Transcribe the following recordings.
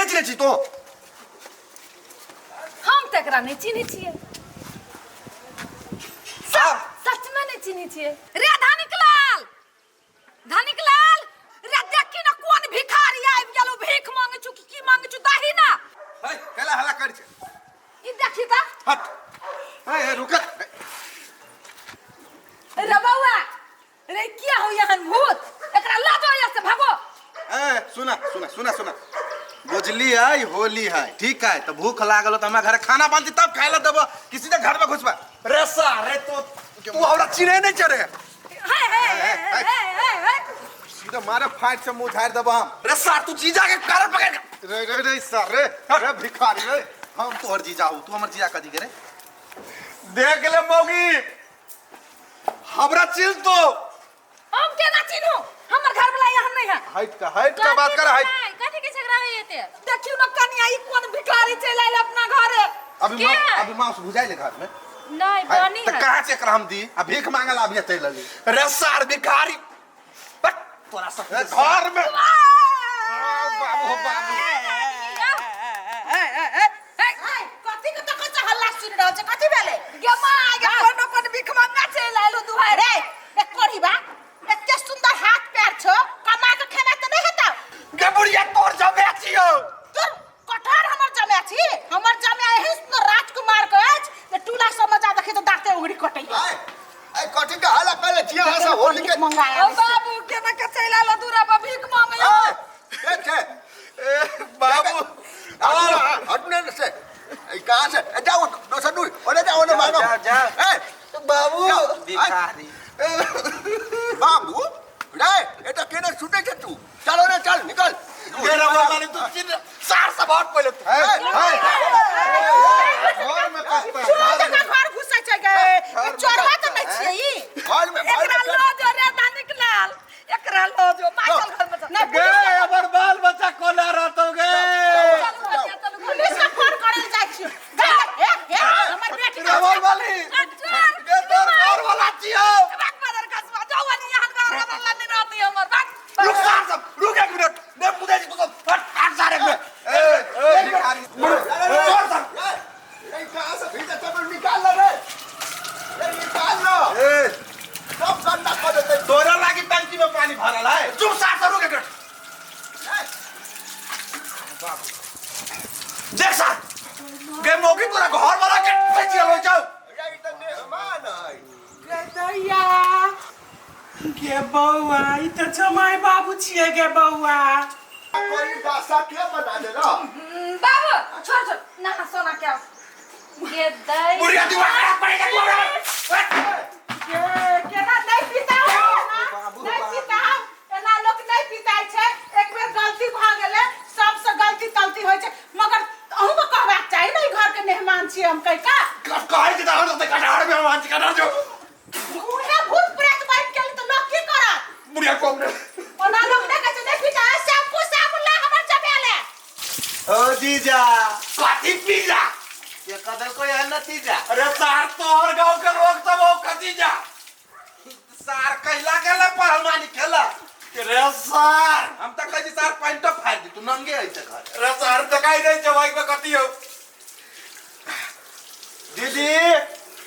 नहि चिन्है छी तो? हम तऽ एकरा नहि चिन्है छियै। सच में नहि चिन्है छियै। रे धनिक लाल, धनिक लाल रे, देखी ना कोन भिखारी आबि गेलो, भीख मांगे छु कि की मांगे छु, दही ना। है केला हल्ला कर छै? ई देखी त। हट हे, हे रुक। रे बौआ रे, किया हो यहन भूत? एकरा ल जाओ यहाँ से, भागो। ए सुना सुना सुना सुना, बुझली है होली है, ठीक है, तो भूख लागल तो हमरा घर खाना बनती तब खाए ला देबो, किसी के घर में घुसबा। रे सारे तो तू हमरा चिन्हे नहीं चढ़े। हे हे हे हे हे हे, सीधा मारे फाट से मुंह झाड़ देबो हम। रे सार तू जीजा के कारण पकड़ के। रे रे रे सार रे, रे भिखारी रे, हम तोहर जीजा हूँ, तू हमर जीजा कदी के रे? देख ले मौगी, हमरा चिन्ह तो। हम केना चिन्हू? हमर घर वाला यहाँ नहीं है। हट का बात कर, हट। कथी के झगड़ा होई एते? देखियो ना कनिया, ई कोन भिखारी चलि आयल अपना घरे। अभी के? मांस, अभी मांस भुजाई ले घर में। नहीं बनी तो है। कहाँ से एकरा हम दी? आ भीख मांगल अभी चल अली। रे सार भिखारी, बट तोरा सब घर में बाबू बाबू। कथी के तखन से हल्ला सुनि रहल छै? कथी भेलै? गे माँ गे, कोनो कोन भीख मंगा चलि आयल दुहाई। रे रे कोढ़ीबा, एते सुंदर हाथ पैर छौ, कमा के खेना तऽ नहि हेतौ? गे बुढ़िया, तोर जमे छियौ। तोर कटहर हमर जमे छी। हमर जमे एहन सुंदर राजकुमार के अछि जे टूला सब मजा देखै तऽ दाँते उघड़ी कटैया। आय आय, कथी के हल्ला कर छियै अहाँ सब होली के? मंगाया ओ बाबू, केना के चलि आयल दूरा पर भीख मांगे? आय, के छै? ए बाबू। हट ने से, ए, कहाँ से? ए, जाओ दोसर दूर, ओने जाओ, ओने मांगो। जा, जा। ए बाबू। जाओ। भिखारी। बाबू रे, ए त केने सुते छै तू? चलो रे, चल निकल। गे रवा माने तू चिन्ह सार सब हट पहिले तू। ए, ए, घर में कस्ता चोर जकाँ घर घुसै छै गे। ई चोरवा तऽ नहि छियै ई? घर में, घर एकरा में लऽ जो रे धनिक लाल, एकरा लऽ जो, माइकल घर में चल। नहि। गे हमर बाल बच्चा कोना रहतौ गे? चलू कनिया, चलू घर। पुलिस के फोन करै लए जाइ छियौ। गे, हे हे, हमर बेटी के रवा वाली गे, तोर घर वाला छियौ। बात बदर कसबा जाओ, अनी यहाँ घर वाला नहीं रहती हमर बात। रुक सार सब, रुक एक मिनट, ने मुदे जी तू सब हट हट सारे में। ए ए भिखारी। तोर सब। ए, ए, कहाँ से भीतर चप्पल निकाल ले रे, ए, निकाल लो। ए सब गंदा कर देते। तोरा लागी टंकी में पानी भरल है। चुप सार सब, रुक एक मिनट। देख सार गे मौगी, तोरा घर वाला के बेचियल हो जाओ। रे, ई त मेहमान है। गे गे बौआ, ई तऽ जमाइ बाबू छियै गे बौआ। कोई दासा के बना देला? बाबू छोड़ छोड़, नहा सोना के आओ। गे दाई। बुढ़िया दिमाग खराब पड़ेगा तू हमरा। गे, केना नहि पिताउ, नहि पिताउ, एना लोक नहि पिताइ छै। एक बेर गलती भऽ गेलै, सबसँ गलती तलती होइ छै, मगर अहूँके कहबाक चाही ने, ई घरके मेहमान छियै हम कहि कऽ। कहै छै तऽ हम तऽ कटहर में हम कटहर जो। उहे भूत प्रेत बनि गेल तऽ लोक की करत? बुढ़िया कम रे। ओना लोक नहि कहै छै नहि पिता। शैम्पू साबुन ला हमर जमेले। ओ जीजा। कथी पिज्जा? ये कदल को यह नतीजा। अरे सार, तोहर गांव के लोग सब ओ खतीजा। सार कैला गेला पहलवानी खेला। रे सार, हम त कहै छी सार पैंटो फाड़ि दी, तू नंगे ऐसे घर। रे सार तकाई नहीं छै बाइक में कथी हो। दीदी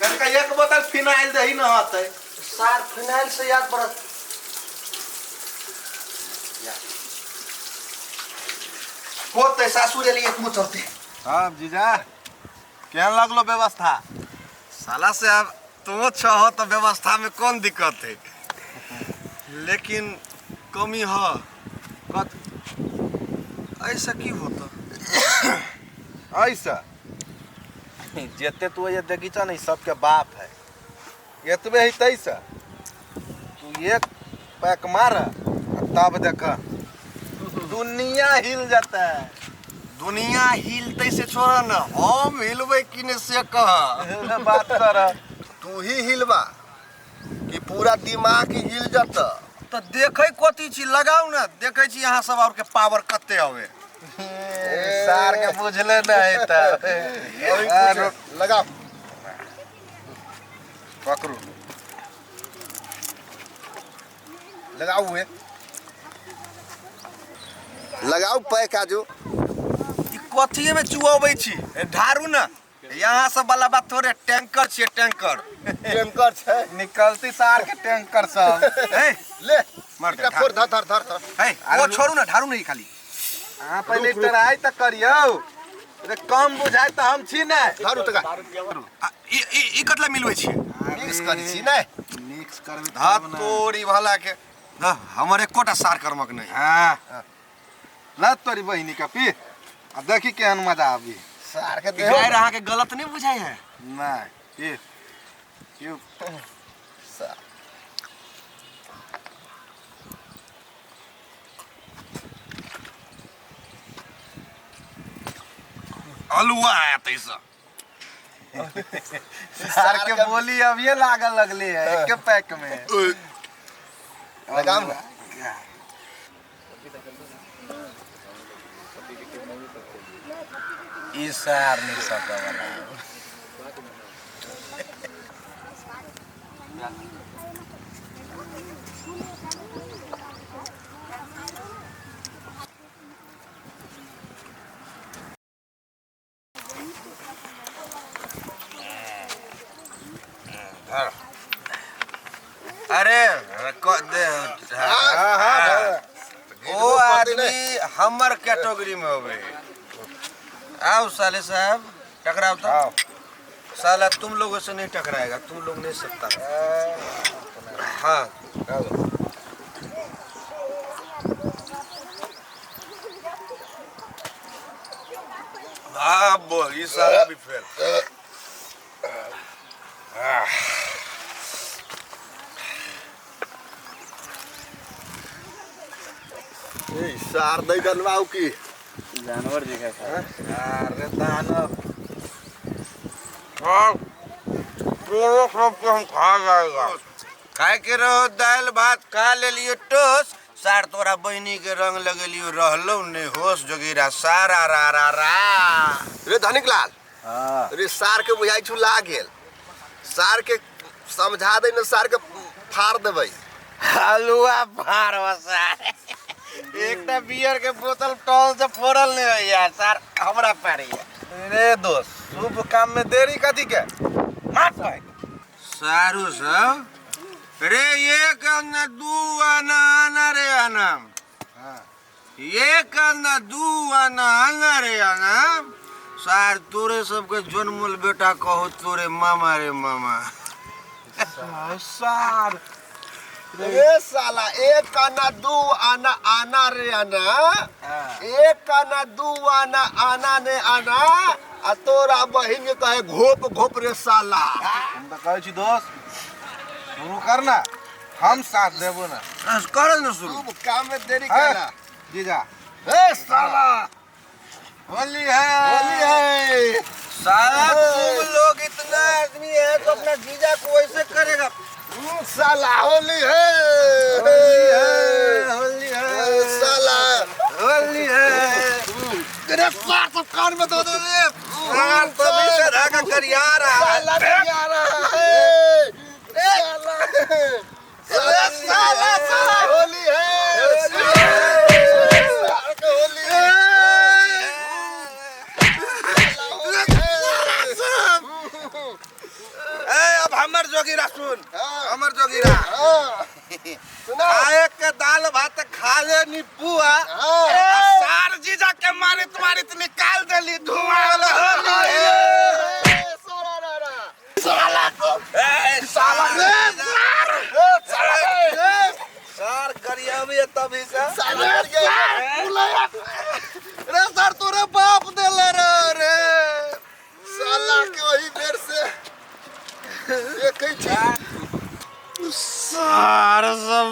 कनका एक बोतल फिनाइल दही न होतै। सार फिनाइल से याद पड़त। होतै सासुर एलियै तू चलते। हाँ जीजा, केहन लगलो व्यवस्था? साला से अब तुम छहो तो व्यवस्था में कौन दिक्कत है, लेकिन कमी है। कत ऐसा की होता? ऐसा जेते तू ये देखी छ नहीं, सबके बाप है, एतबे ही तैसा तू एक पैक मार आ तब देख दुनिया हिल जाता है। दुनिया हिलते से छोड़ न, हम हिलबै कि नहीं से कह। बात कर। तू ही हिलबा कि पूरा दिमाग ही हिल जत? तो देखै कथी छी, लगाउ ने, देखै छी अहाँ सब और के पावर कते हवे। सार के बुझले नहीं त। अभी कुछ लगा। पकड़ू। लगाओ हुए, लगाओ पैक आजू। अथिये में चुअबै छी। ढारू ना, यहाँ सब वाला बात थोड़े, टैंकर छियै, टैंकर। टैंकर छै। निकलती सार के टैंकर सब। ए ले मर एकरा फोड़, धर धर धर धर। ए वो छोड़ू ना, ढारू नहीं खाली। अहाँ पहिले ट्राई तऽ करियौ, रे कम बुझाइ तऽ हम छी ने। धरू तका। आ, ई ई ई कतला मिलबै छियै? मिक्स करै छी ने। मिक्स करबै धा तब ने। तोरी भला के। हाँ, हमर एकोटा सार कर्मक नहीं। हाँ ल तोरी बहिनी के पी आ देखी केहन मजा आबी। सार के गायर अहाँ के गलत नहीं बुझाइ है? नहीं, पी पी। अलुआ आयत ऐसा। सार के बोली अभिये लागल लगले है एक पैक में। लगाम ना। ई सार नहीं सके वाला। अरे दे। हाँ, हाँ, ओ आदमी हमर कैटेगरी में होबे। आओ साले साहब, टकराओ तो। साला तुम लोगों से नहीं टकराएगा, तुम लोग नहीं सकता। हाँ हाँ बोल, ये साला भी फेल। ए सार नहीं डलवाओ की जानवर देखा था। अरे दानव सब के हम खा जाएगा। खाए के रहो दाल भात खा ले लियो टोस, सार तोरा बहिनी के रंग लगेलियो रहलो ने होश जोगीरा सारा रा रा रा। रे धनिक लाल, हाँ रे सार के बुझाइ छु लाग गेल। सार के समझा दे न, सार के फाड़ देबै। हलुआ फाड़वा सार। एकटा बियर के बोतल टॉल से फोड़ल नहीं होइया सार, हमरा पारैया। रे दोस्त, शुभ काम में देरी कथी के? मार पाए सारू सब रे, एक आना दू आना आना रे आना, एक आना दू आना आना रे आना। सार तोरे सबके जनमल बेटा कहो तोरे मामा रे मामा। सार रे साला एक आना दू आना आना रे आना, एक आना दू आना आना ने आना, आ तोरा बहिन के कहे घोप घोप रे साला। हम तऽ कहै छी दोस्त, शुरू कर ना, हम साथ देबो ना। कर ना शुरू। शुभ काम में देरी केला जीजा। ए साला होली है, होली है। साला तुम लोग इतना आदमी है तो अपना जीजा को ऐसे करेगा। साला होली है, होली है, होली है साला होली है। तेरे सार सब कान में दो दो रे। सार तभी से धागा करिया रहा है। साला करिया रहा है। साला साला साला होली है, होली है। ए अब हमर जोगीरा सुन, हमर जोगीरा सुना। खाए के दाल भात खा ले नी पुआ, सार जीजा के मारे तुम्हारी तो निकाल देली धुआं वाला होली है। साला को ए साला सार गरियाबी तभी से साला रे सार तोरे बाप देले रे रे साला के वही बेर से एक ही चीज। सार सब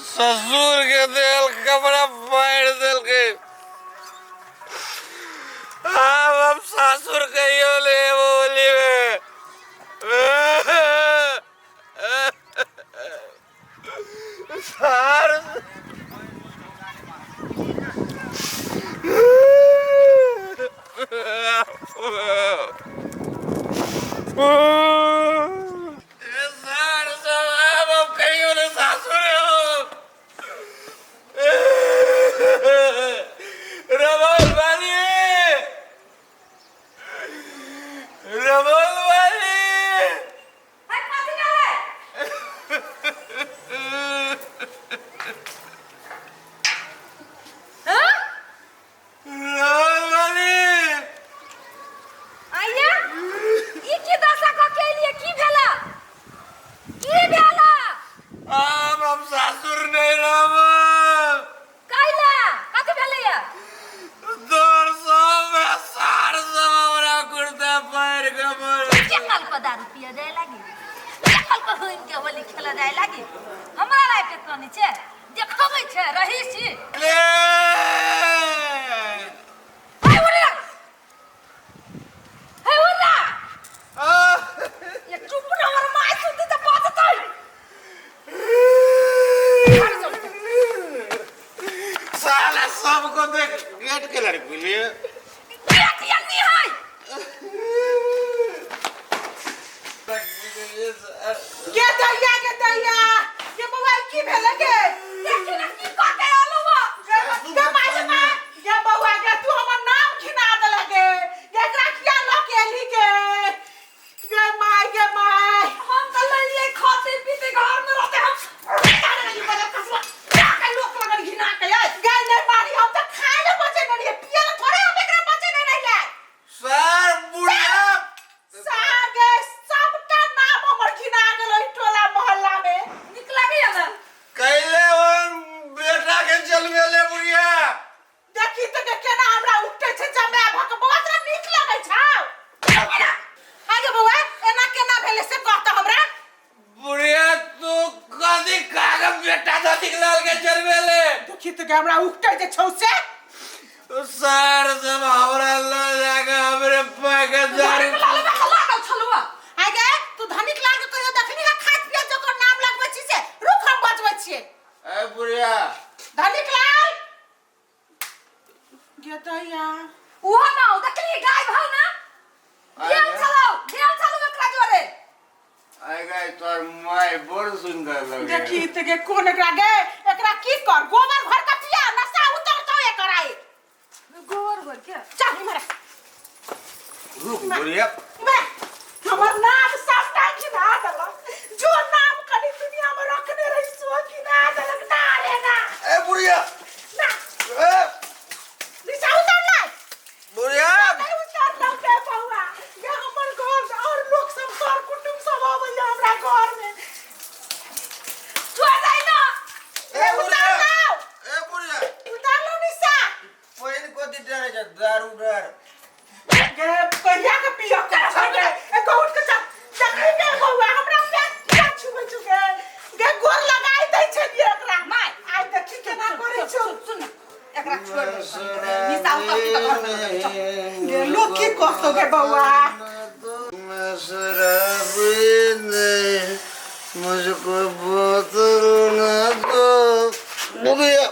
ससुर के देल कपड़ा फाड़ देल के। अब सासुर कहियो ले बोली में। सार सार सब अब कहियो ले सासुर हो। रमल बानी पिया जाए लागी देखल के घूम के होली खेला जाए लागी हमरा लाइफ के कनी छै देखबै छै रही छी ले हे उर्रा हे उर्रा ये चुप ना हमर माय सुनती त बाजतै साला सबको देख गेट के लड़की लिए गेट यन्नी है गे दैया गे दैया गे बौआ ई की भेलै गे देखी ना की कह के आलू बा गे गे माय गे माय गे बौआ गे तू हमर नाम घिना देले गे गे एकरा किया लऽ के एली गे गे माय गे माय हम त लेलिए खाते पीते घर में रहते हम क्या के लोक लगन घिना के यै गे नहि मारी हम तऽ खाय ले बचे नहि रहियै पिए ले थोड़े हम एकरा बचे नहि रहियै सर बुढ़िया सागे सबटा नाम हमर घिना गेल ओहि टोला मोहल्ला में निक लागैया ना कैले और बेटा के जलवेले बुढ़िया देखी तऽ के केना हमरा उठै छै जमाय भऽ कऽ बौआ तोरा नीक लगै छौ आगे बौआ एना केना भेलै से कह तऽ हमरा बुढ़िया तू कथी खा के बेटा धतिक लाल के जलवेले देखी तऽ के हमरा उठै जे छौ से सर सब हमरा ल जाके हमरे पैके दारू लागल लागल छलुआ आगे तू धनिक लाल के कहियो देखनी है खाइत पियत जकर नाम लगबै छी से रुक हम बचबै छियै ए बुढ़िया धनिक लाल गे दैया उहो ना देखली गाय भाव ना गेल छलौ गेल छलौ एकरा जोरे आय गाय तोर माय बड़ सुंदर लगे देखी तऽ गे कोन एकरा गे एकरा की कर गोबर भर के पिया नशा उतरतौ एकर आइ गोबर भर के चल इम्हर आ, रुक बुढ़िया इम्हर आ। हमर नाम सबटा घिना देलक जो नाम कनी दुनिया में रखने रही सो घिना देलक ना रे ना ए बुढ़िया ना ए निशा उतर ले बुढ़िया नहीं उतर लो के बउआ ये हमर घर और लोग सब सर कुटुंब सब आबैया हमरा घर में छोड़ दे ना ए उतर लो ए बुढ़िया उतर लो निशा पानि कथी डरे छै दारू डर गे कहिया के पिया के छै गे ए गो उठ के चल देखी गे बउआ हमरा पेट किया छुबै छु गे गे गोर लगाई दै छै गे एकरा माय। आइ देखी केना करै छौ सुन ना एकरा छोड़ दे निशा उतर के घर में लऽ चल गे लोग की कहतो गे बउआ मैं शराबी नहीं मुझको बोतल ना दो बुढ़िया